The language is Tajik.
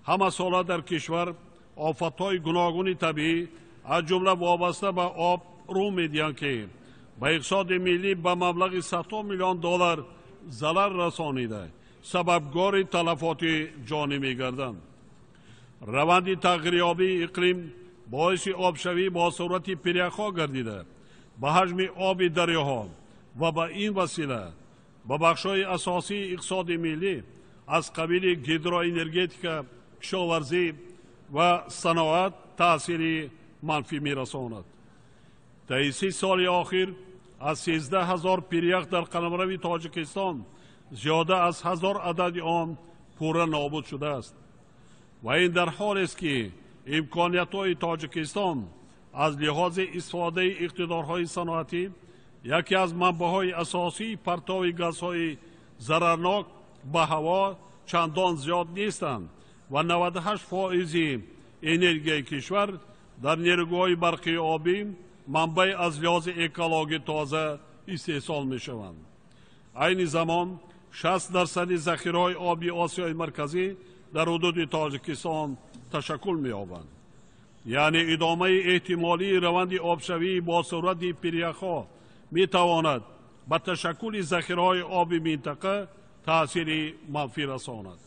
Ҳама сола дар кишвар офатҳои гуногуни табиӣ, аз ҷумла вобаста ба об, рӯ медиҳанд, ки ба иқтисоди миллӣ ба маблағи садҳо миллион доллар зарар расонида, сабабгори талафоти ҷонӣ мегарданд. Раванди тағйирёбии иқлим боиси обшавӣ бо суръати пиряхҳо гардида, ба ҳаҷми оби дарёҳо ва ба ин васила ба бахшҳои асосии иқтисоди миллӣ аз қабили гидроэнергетика, кишоварзӣ ва саноат таъсири манфӣ мерасонад. Таи 30 соли охир аз 13 000 пирях дар қаламрави Тоҷикистон зиёда аз 1000 адади он пурра нобуд шудааст. Ва ин дар ҳолест, ки имкониятҳои Тоҷикистон аз лиҳози истифодаи иқтидорҳои саноатӣ, яке аз манбаъҳои асосии партови газҳои зарарнок ба ҳаво, чандон зиёд нестанд ва 98 фоизи энергияи кишвар дар нерӯгоҳҳои барқии обӣ, манбаи аз лиҳози экологӣ тоза, истеҳсол мешаванд. Айни замон 60 дарсади захираҳои оби Осиёи Марказӣ дар ҳудуди Тоҷикистон ташаккул меёбанд. Яъне идомаи эҳтимолии раванди обшавии бо суръати пиряхҳо метавонад ба ташаккули захираҳои оби минтақа таъсири манфӣ расонад.